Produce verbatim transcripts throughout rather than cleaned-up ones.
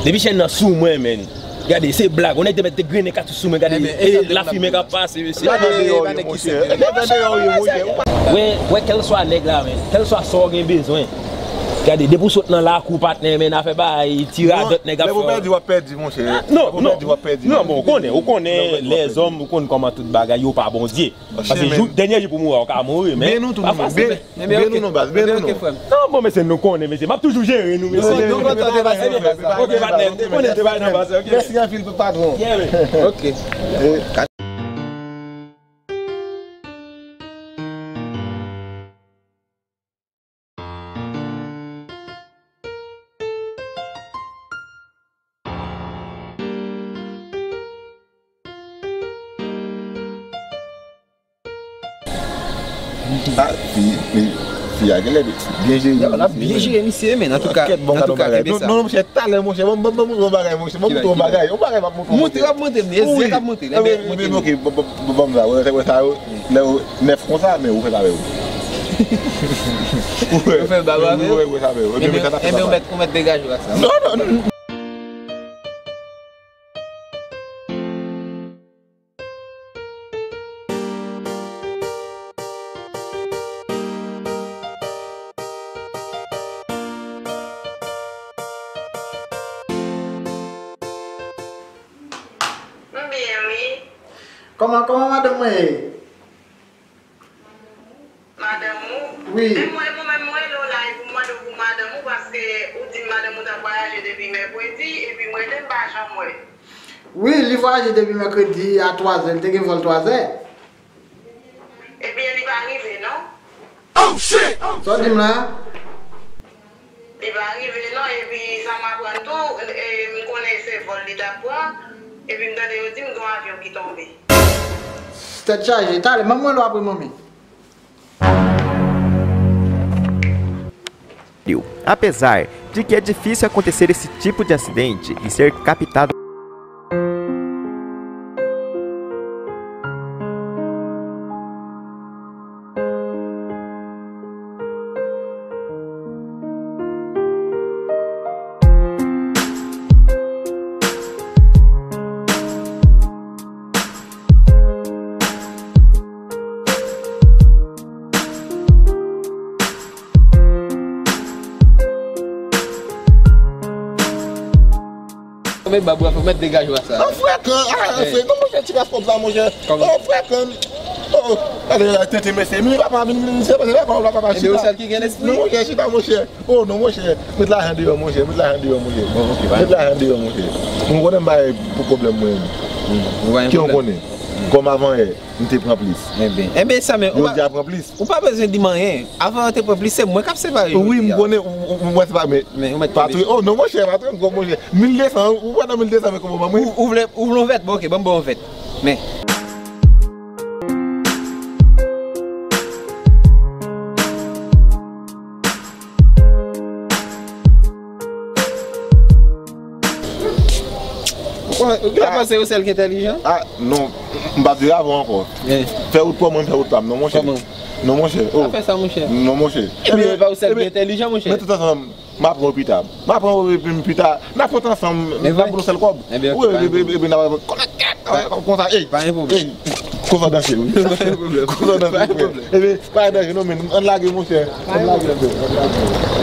Depi chèn nan sou mwen, men. Gade, se blag. Yon nèg te mèt te grennen katouch sou mwen, gade, lafimen k ap pase, mesye. Gade deyò yo, monchè. Gade deyò yo, monchè. Wè, wè, kèlswa nèg la, men. Kèlswa sa w gen bezwen. Gade, depi w sot nan lakou, patnè, men, afè bay, ti radòt nèg ap fè. Lè w pèdi, w ap pèdi, monchè. Non, non. Lè w pèdi, w ap pèdi. Non, bon, ou konnen, ou konnen lèzòm, ou konn kòman tout bagay yo pa Bondye. Paske jou, dènye jou pou mouri, ou ka mouri, men. Byen nou tou, nou menm. Byen nou non, baz, byen nou non. Non, bon, mesye, nou konnen, mesye. M ap toujou jere nou, mesye. Nou kontan te pase. Ok, patnè. Ou konnen te bay nan pase, ok. Mèsi anpil, patwon. Yeah, man. Ok. Ah, fi, fi, fi a genlè byen jere. Yo, l ap byen jere misye, men antouka, antouka, kenbe sa. Non, non, monchè, talè, monchè, ban m, ban m montre w bagay, monchè, ban m montre w bagay. Yon bagay m ap montre w, monchè. Montre, w ap montre m, e zyè k ap montre, men montre m. Ok, ok, ban m la, wè, wè sa yo, lè yo nèf konsa, men ou fè sa avè yo. Ou fè baba avè yo? Ou fè sa avè yo. Enben, ou mèt, ou mèt degaje w ak sa. Non, non, non. M byen, wi. Kòman, kòman madanm mwen ye? Madanm ou? Wi. Men mwen, mwen menm, mwen rele w la, epi m mande w pou madanm ou, paske ou di m madanm ou t ap vwayaje depi mèkredi, epi m rele, m pa janm wè. Wi, li vwayaje depi mèkredi a twazè, li te gen vòl twazè. Ebyen, li pa rive, non? Sa w di m la? Li pa rive, non, epi sa m aprann tou, e, m konnen se vòl li t ap pran, epi m tande yo di m gen yon avyon ki tonbe. Tèt chaje, talè, ban m rele w apre, manmi. Apesar de que é difícil acontecer esse tipo de acidente em ser captado. Mèt bab ou a fè, mèt degaje w ak sa. An frekan, ah, an frekan, monchè, ti kras kòb sa, monchè. An frekan. Oh, gade la, tenten mesye. Mi papa vin, vin, se pa, se pa, papa chita. Ebyen, ou sèl ki gen lespri. Non, monchè, chita, monchè. Oh, non, monchè. Met lajan deyò, monchè. Met lajan deyò, monchè. Bon, ok, ba. Met lajan deyò, monchè. Mwen konnen m bay pou pwoblèm mwen. Ki yon konnen. Kòm avan yè, m te pran plis. Enben, enben, sa, men, ou pa, jodi a pran plis. Ou pa bezwen di m anyen. Avan yo te pran plis, se mwen k ap separe jodi a. Wi, m konnen, ou, ou, ou, mwen se pa, men, men, ou mèt pa tonbe. Oh, non, monchè, pa twò gwo, monchè. Mil de san, ou wè nan mil de san, men kòman, mwen. Ou, ou vle, ou vle yon vèt? Bon, ok, ban m ba w yon vèt. Men. Ou pa panse ou sèl ki entèlijan? Ah, non, m pa di avan ankò. Fè wout pa w, mwen fè wout pa m, non, monchè. Kòman? Non, monchè. Oh. Pa fè sa, monchè. Non, monchè. Ebyen, e pa ou sèl ki entèlijan, monchè. Men tout ansanm, m ap pran w pita. M ap pran w epi m pita. N ap fè ansanm, n ap pran yon sèl kòb. Ebyen, ok, pa gen pwoblèm. Epi, epi, epi, n ap konsa, ey. Pa gen pwoblèm. Ey. Konsa danse, wi. Pa gen pwoblèm. Konsa danse, frè. Pa gen pwoblèm. Epi, pa gen danje, non, men. Ann lage, monchè. Ann lage, ann lage.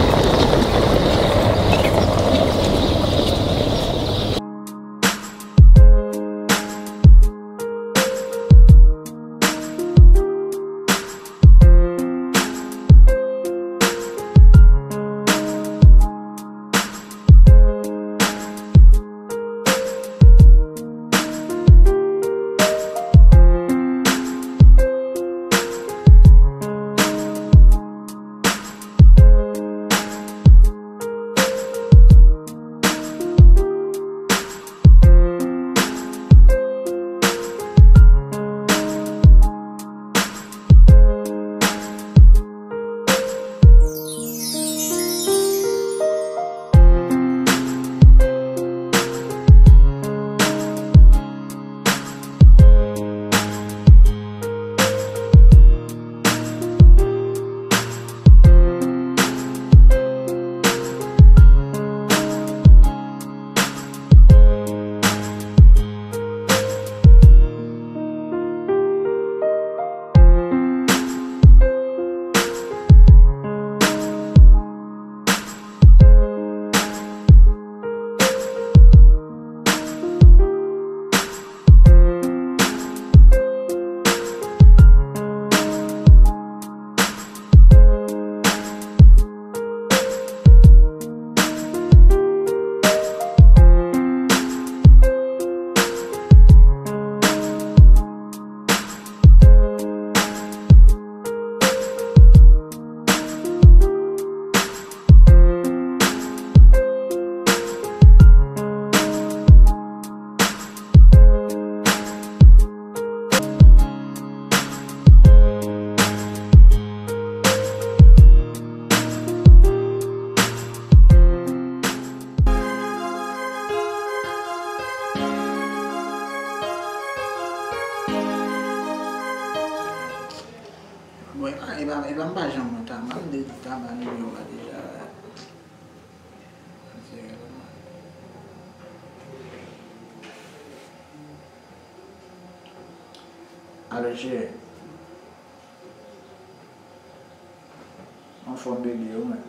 Alo, cheri. Anfòm, bebe, ou menm?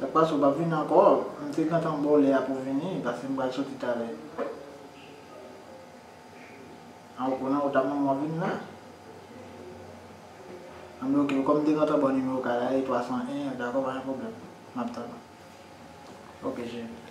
Sa k pase, ou p ap vini ankò? M te gentan ba w lè a pou w vini, paske m pral soti talè. A, ou konnen ou t ap manman w vin la. Anben, oke, kòm m te gentan ba w nimewo kay la, e twa san en, dakò, pa gen pwoblèm. M ap tann ou. Oke, cheri.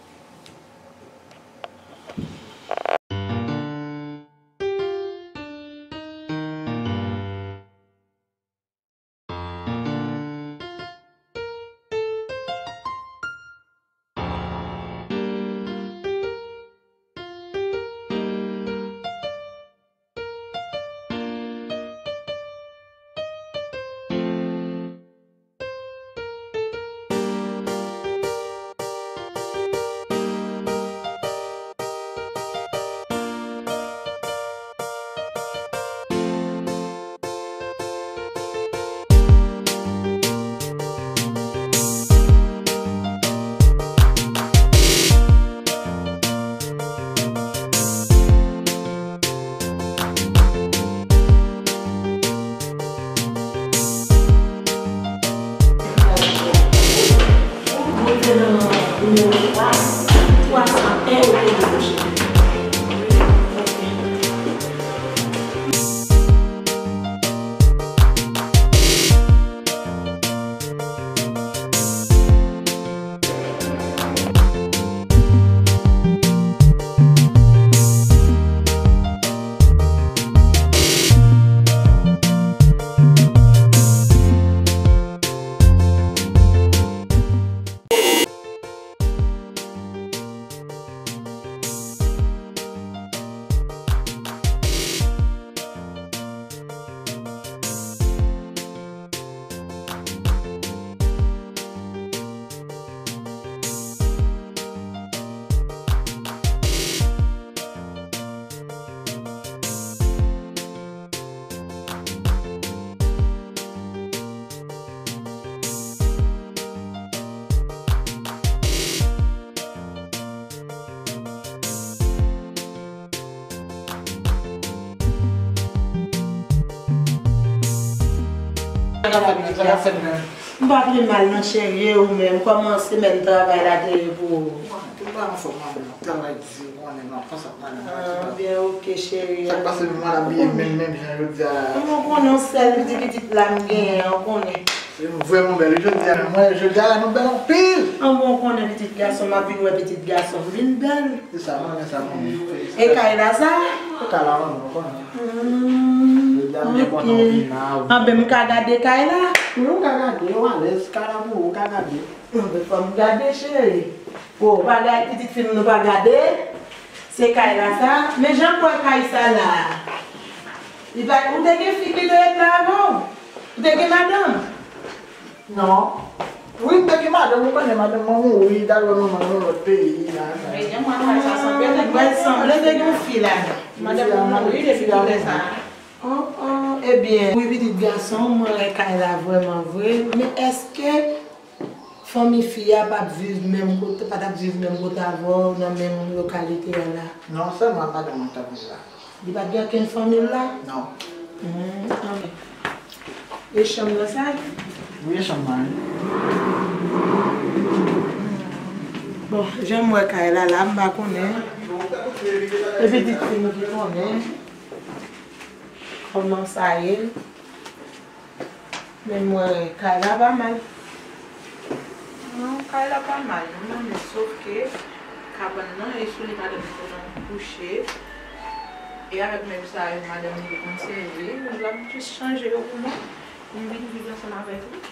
M pa pi mal non cheri, e ou menm, kòman semèn travay la te ye pou ou? Tout bagay anfòm, madanm, travay di, ou konnen, m ap konsa ak madanm. Ah, byen, oke, cheri. Sa k pase, nou mal abiye menm, menm jan jodi a la. Mwen konnen yon sèl pitit, pitit la m genyen, ou konnen. Li vrèman bèl, wi, jodi a, mwen, jodi a la, nou bèl anpil. An bon, ou konnen pitit gason, m ap vin wè pitit gason m vin bèl. Se sa, mwen renmen sa, mwen. E kay la sa? E kay la, mwen, ou konnen. Hmm, jodi a, m byen kontan ou vin la, wi. Anben, m ka gade kay la? Wi, ou ka gade, ou alèz, kay la pou ou, ou ka gade. Anben, fò m gade, cheri. O, bagay pitit fi m nou pa gade. Se kay la sa. Men jan m wè kay sa la. Li pa, ou te gen fi ki te ret la avan w? Ou te gen madanm? Non. Wi, m te gen madanm, ou konnen madanm mwen mouri, li t al wè manman l nan lòt peyi la. Men jan m wè kay sa sanble te gen, sanble te gen yon fi ladan. Madanm mwen mouri depi kilè sa? Oh, oh, ebyen, wi, pitit gason, mwen wè kay la vrèman vre. Men èske fanmi fi a p ap viv menm kote, pa t ap viv menm kote avè w nan menm lokalite a la? Non, sèlman madanm mwen k ap viv la. Li pa t gen okenn fanmi l la? Non. Hmm, anben. E chanm nan sa? Wi, e chanm nan, wi. Bon, jan m wè kay la la, m pa konnen. E pitit fi m ki konnen. Kòman sa ye? Men m wè kay la pa mal. Non, kay la pa mal, non, men sof ke kabann nan e sou li madanm li konn kouche. E avèk mèb sa yo, madanm li konn sèvi. M ap jis chanje yo pou mwen, pou m vin viv ansanm avèk li.